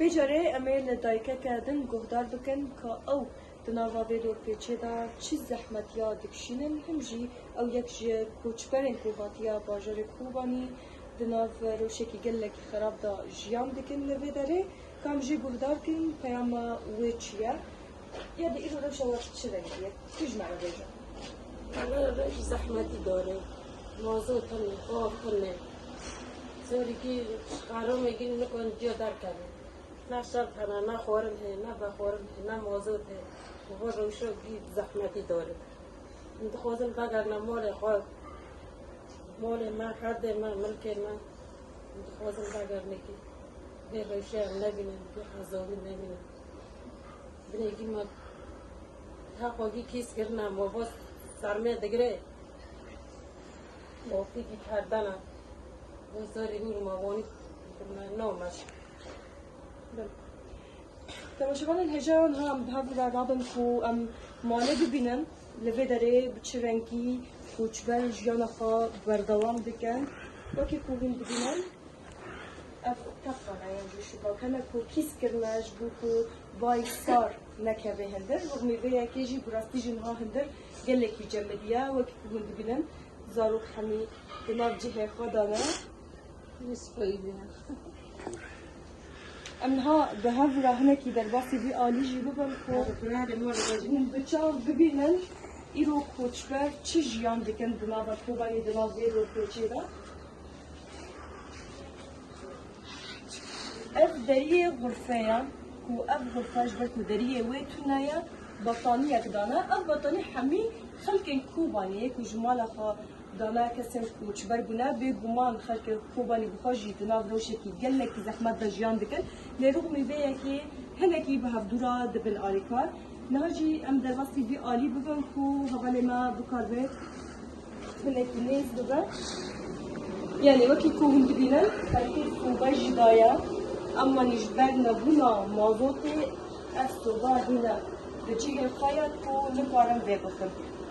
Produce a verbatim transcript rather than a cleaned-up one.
Vê carê em ê li dayikeke din guhdar bikin ka ew di nava vê dorpêçê de çi zehmetiya dikişînin, him jî ew yek ji koçberên ku hatiye bajarê Kobanî di nav rewşekî gelekî xerab de jiyan dikin li vê derê, ka em jê guhdar kin peyama wê çi ye? Ya di îro rewşa we çi rengî ye? Tu ji me re bêje. Wele rewş zehmetî dore. Mazot hene, xax hene. Zorîkî xaromekî nikon diyo derkeve. Ne şerb hene, ne xwarin heye, ne vexwarin heye, ne mazot heye. Bi vê rewşa wî zehmetî dore. Em dixwazin vegerine malê xwe. Malê me, herdê me, milkê me. Em dixwazin vegerine kî. Vê rewşê em nebînin, vê hezabî nebînin. Binêkî me heqokî kîs kirine, me bo sermê digire. Mafîkî kerdene. Bo zorî nîr me bonî me nameş. Temaşevanên hêja niha em bi hev re rabin ku em malê bibînin. Li vê derê bi çi rengî koçber jiyana xwe berdewam dikin. Wekî ku hûn dibînin, ev tefane yan jî şibakene ku kîs kirine ji bo ku vay sar nekeve hindir. Rûxmî vê yekê jî bi rastî jî niha hindir gelekî cemidiye. Wekî ku hûn dibînin, zarok hemî di nav cihê xwe de ne. Em niha bi hev re hinekî derbasî vî alî jî bibin ku hûn bi çav bibînin îro koçber çi jiyan dikin di nava Kobanê, di nav vê dorpêçê de. Ev deriyê xurfe ye ku ev xurfe ji ber ku deriyê wê tune ye, betaniyek dane. Ev betanî hemî xelkên Kobanê ku ji mala xwe dane kesên koçber bûne. Bêguman xelkê Kobanî bi xwe jî di nav rewşekî gelekî zehmet de jiyan dikin. Lê rûxmî vê yekê hinekî bi hevdû re dibin alîkar. Niha jî em derbasî vî alî bibin ku hevalê me bikaribe hinekî nêz bibe. Yanî wekî ku hûn dibînin, xelkê sobe jî daye. Ema jî ji ber nebûna mazotê ev soba hîne di cihê xwe ye ku nikarin vê bixin.